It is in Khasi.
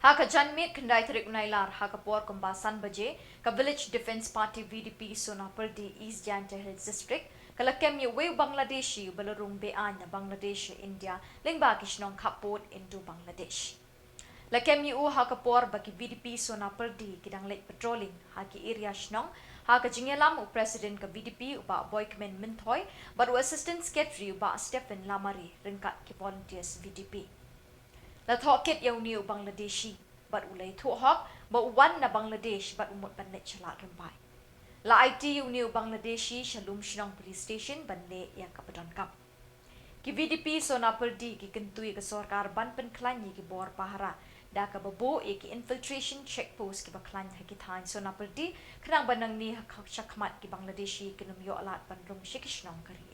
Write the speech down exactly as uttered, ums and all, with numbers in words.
Ha ka janmiet khyndai tarik Nailar ha ka por kumba san baje, ka Village Defence Party VDP Sonapyrdi, East Jaintia Hills District, ka la kem ïa uwei u Bangladeshi uba la rung be-aiñ na Bangladesh sha India lyngba ki shnong khappud Indo-Bangladesh. La kem ïa u ha ka por ba ki VDP Sonapyrdi ki dang leit patrolling ha ki area shnong ha ka jingïalam u President ka VDP u Bah Boikmen Mynthoi bad u Assistant Secretary u Bah Stephen Lamare ryngkat ki volunteers VDP. La thoh kit ïa une u Bangladeshi bad u la ïathuh hok ba u wan na Bangladesh bad u mut ban leit sha Lad Rymbai. La aiti ïa une u Bangladeshi sha Lumshnong Police Station ban leh ïa kaba donkam. Ki VDP Sonapyrdi ki kyntu ïa ka sorkar ban pynkhlaiñ ïa ki bor pahara da kaba buh ïa ki infiltration check post kiba khlaiñ ha ki thaiñ Sonapyrdi khnang ba nangne ha ka shakhmat ki Bangladeshi kin ym ïoh lad ban rung sha ki shnong ka ri.